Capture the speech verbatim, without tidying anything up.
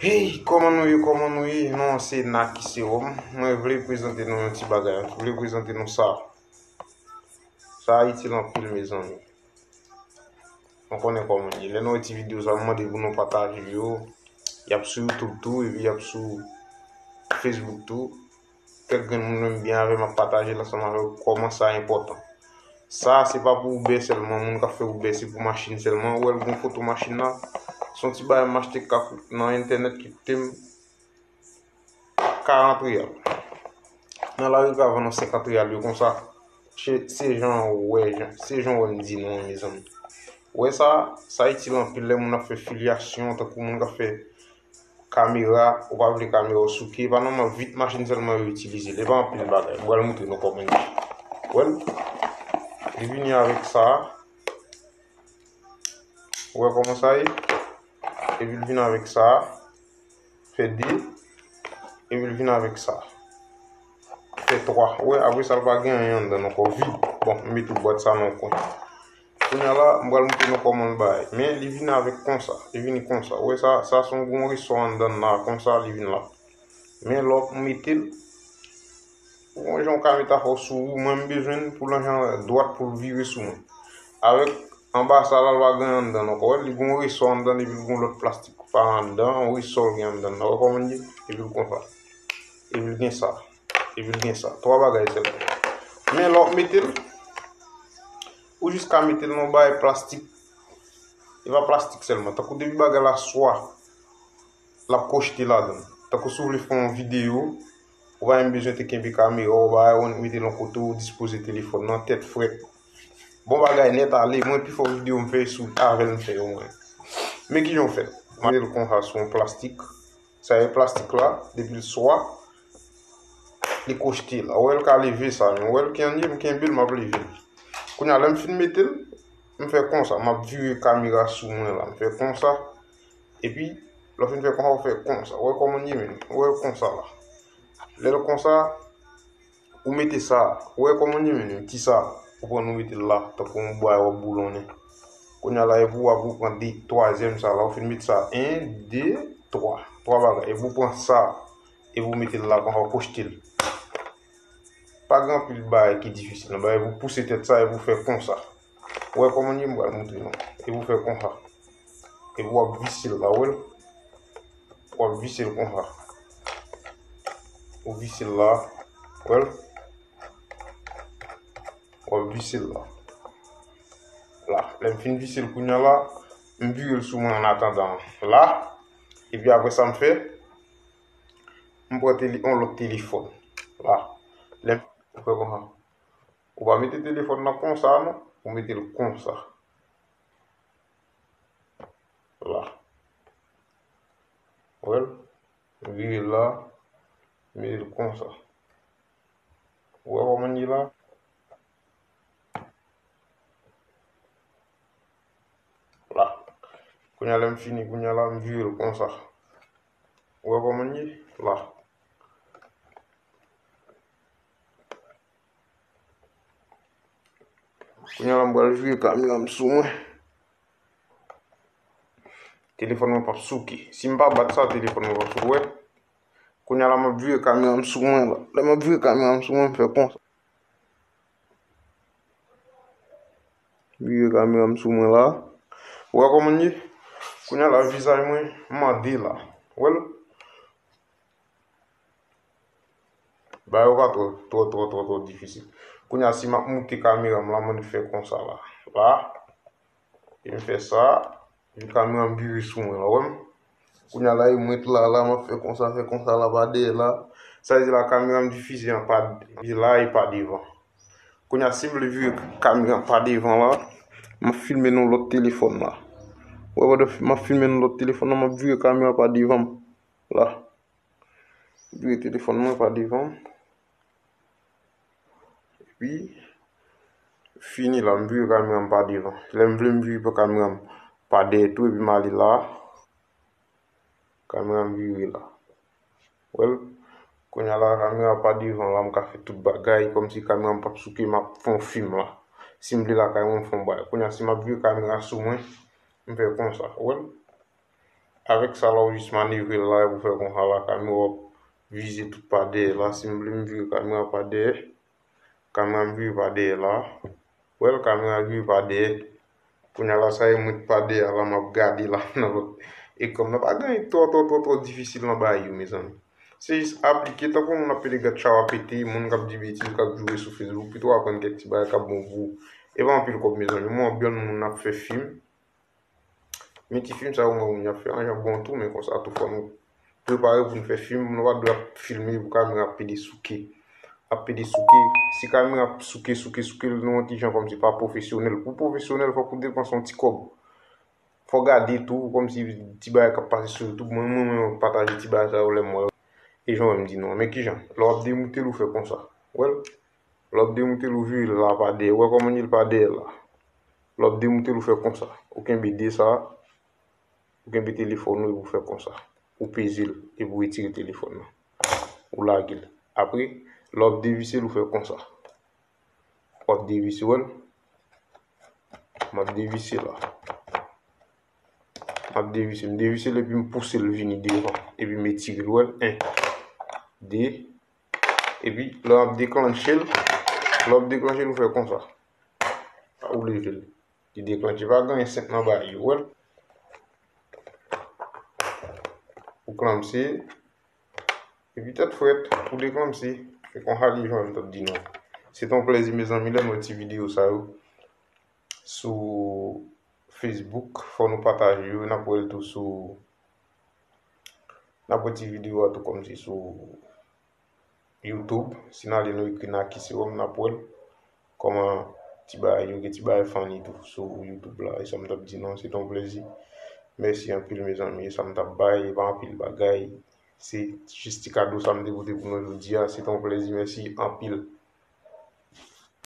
Hey, kòman nou ye, kòman nou ye? Non, se Naki Serum. Mwen vle prezante nou yon ti bagay. Mwen vle prezante nou sa. Sa itil anpil, mezanmi. Nou konnen kòman ye. Lè nou wè ti videyo sa, m mande pou nou pataje yo. Y ap sou YouTube tou, epi y ap sou Facebook tou. Kèk grenn moun menm byen avè m ap pataje l ansanm avè w kòman sa enpòtan. Sa, se pa pou Uber sèlman, moun k ap fè Uber, se pou machin sèlman. Ou wè l gon foto machin la. Se yon ti bagay m achte kak nan entènèt ki koute m karant reyal. Nan lari yo ka vann an senkant reyal yo konsa. Se, se jan w wè, jan, se jan w wè m di nou an, mezanmi. Ou wè sa, sa itil anpil lè moun ap fè filyasyon, tankou moun k ap fè kamera, ou pa vle kamera w souke, e pa nòmal, vit machin sèlman yo itilize l, e pa anpil bagay. M pral montre nou kòman l ye. Ou wè l? Li vini avèk sa. Ou wè kòman sa ye? Epi l vin avèk sa. Fè de. Epi l vin avèk sa. Fè twa. Ou wè, apre sa, l pa gen anyen anndan l ankò, vid. Bon, m mete bwat sa nan yon kwen. Kounye a la, m pral montre nou kòman l bay. Men li vin avèk konsa. Li vini konsa. Ou wè sa, sa se yon gwo resò anndan l la, konsa li vin la. Men lè w ap mete l, ou wè jan w ka met afè w sou ou, mwen m bezwen l pou l nan jan dwat pou l vire sou mwen. Avèk anba sa la, l pa gen anndan l ankò. Li gon resò anndan l epi l gon lòt plastik pa anndan, yon resò l gen anndan l la. Ou wè kòman l ye? Epi l konsa. Epi l gen sa. Epi l gen sa. Twa bagay sèlman. Men lè w ap mete l, ou jis ka mete l nan yon bagay plastik. E pa plastik sèlman. Tankou depi bagay la swa l ap kwochte ladan l. Tankou si w vle fè yon videyo, ou pa menm bezwen te kenbe kamera w, bagay ou mete l yon kote, ou dispoze telefòn nan, tèt frèt. Bon bagay nèt ale, mwen pi fò videyo m fè sou avè l m fè yo mwen. Men kijan w fè l? Mete l konsa sou yon plastik. Sa e plastik la, depi l swa, li kwochte la. Ou wè l ka leve sa, men ou wè l kenbe, m kenbe l, m ap leve l. Kounye a, lè m fin mete l, m fè konsa, m ap vire kamera sou mwen la, m fè konsa. Epi, lè w fin fè konsa, ou fè konsa. Ou wè kòman l ye menm? Ou wè l konsa la. Lè l konsa, ou mete sa. Ou wè kòman l ye menm? Ti sa. Ou pran, ou mete l la, tankou yon bwa w ap boulonnen. Kounye a la, epi w ap repran de, twazyèm sa la. Ou fin mete sa, en, de, twa. Twa bagay. Epi w pran sa. Epi w mete l la konsa, w kwochte l. Pa gen anpil bagay ki difisil nan bagay pou pouse tèt sa epi w fè konsa. Ou wè kòman l ye, m pral montre nou. Epi w fè konsa. Epi w ap vise l la, ou wè l? W ap vise l konsa. Ou vise l la, ou wè l? W ap vise l la. La, lè m fin vise l kounye a la, m vire l sou mwen an atandan. La, epi apre sa m fè, m pran tele-, yon lòt telefòn. La. Lè m fè konsa. Ou pa mete telefòn nan konsa, non. Ou mete l konsa. La. Ou wè l? M vire l la. M mete l konsa. Ou wè kòman l ye la? La. Kounye a lè m fini, kounye a la, m vire l konsa. Ou wè kòman l ye? La. Kounye a la, m pral vire kamera m sou mwen. Telefòn mwen p ap souke. Si m pa bat sa, telefòn mwen p ap souke. Wè. Kounye a la, m ap vire kamera m sou mwen la. Lè m ap vire kamera m sou mwen, m fè konsa. Vire kamera m sou mwen la. Ou wè kòman l ye? Kounye a la, vizaj mwen mande la. Ou wè l? Bagay yo pa twò, twò, twò, twò, twò difisil. Kounye a, si m ap moute kamera m la, mwen fè konsa la. La. E m fè sa. Epi kamera m vire sou mwen la, ou wè m? Kounye a la, e mwen k la, la, m ap fè konsa, fè konsa la, pa dèyè la. Sa vle di la, kamera m difize an pa de-, la, e pa devan. Kounye a, si m vle vire kamera m pa devan la, m ap filme nan lòt telefòn la. Ou wè, pandan m ap filme nan lòt telefòn la, m ap vire kamera pa devan m. La. Vire telefòn mwen pa devan m. Epi, fini la, m vire kamera m pa devan. Lè m vle m vire kamera m pa dèyè tou, epi m ale la. Kamera m vire la. Wè l? Kounye a la, kamera pa devan la, m ka fè tout bagay, kòmsi kamera m p ap souke, m ap fè yon fim la. Si m vle lakay mwen, m fè yon bagay. Kounye a, si m ap vire kamera sou mwen, m fè konsa. Wè l? Avèk sa la, w jis manevre l la, epi w fè konsa la, kamera w ap vize tout pa dèyè la. Si m vle m vire kamera pa dèyè, kamera m vire pa dèyè la. Wè l, kamera vire pa dèyè. Kounye a la, sa e mwen k pa dèyè la, m ap gade la nan lòt ekran. Nan pa gen twò, twò, twò, twò difisil nan bagay yo, mezanmi. Se jis aplike, tankou moun ap pete gad chawa pete, moun k ap di betiz, k ap joure sou Facebook, pito w aprann kèk ti bagay k ap bon pou ou. E pa anpil kòb, mezanmi. Mwen, anpil moun ap fè fim. Men ti fim sa yo, mwen, moun y ap fè an jan bon tou, men konsa tou fò nou prepare pou n fè fim, nou pa dwe ap filme pou kamera ap pede souke. Ap pede souke. Si kamera ap souke, souke, souke, nou yon ti jan kòmsi pa pwofesyonèl. Pou pwofesyonèl, fòk ou depanse yon ti kòb. Fò gade tou, kòmsi ti bagay k ap pase sou YouTube. Mwen, mwen, mwen pataje ti bagay sa yo lè m wè yo. E jan w wè m di non. Men kijan? Lè w ap demoute l, ou fè konsa. Wè l? Lè w ap demoute l, ou vire l la pa dèyè. Ou wè kòman li ye l pa dèyè la? Lè w ap demoute l, ou fè konsa. Ou kenbe de sa, ou kenbe telefòn ou epi ou fè konsa. Ou peze l epi ou retire telefòn nan. Ou lage l. Apre, lè w ap devise l, ou fè konsa. W ap devise, wè l? M ap devise la. M ap devise. M devise l epi m pouse l vini devan. Epi m etire l, wè l? En, de. Epi, lè w ap deklanche l, lè w ap deklanche l, ou fè konsa. Ou leve l. Li deklanche. Pa gen anyen senp nan bagay yo, wè l? Ou klanmse. Epi tèt frèt, ou deklanmse. E konsa li ye, jan m t ap di nou. Se t on plèzi, mezanmi, lè m wè ti videyo sa yo sou Facebook. Fò nou pataje yo. N ap wè l tou sou, n ap wè ti videyo a tou kòmsi sou YouTube. Si n ale nou ekri Naki Serum, n ap wè l. Kòman ti bagay yo, gen ti bagay funny tou sou YouTube la. E sa m t ap di nou, se t on plèzi. Mèsi anpil, mezanmi. E sa m t ap bay, e pa anpil bagay. Se jis ti kado sa m te pote pou nou jodi a. Se t on plèzi. Mèsi anpil.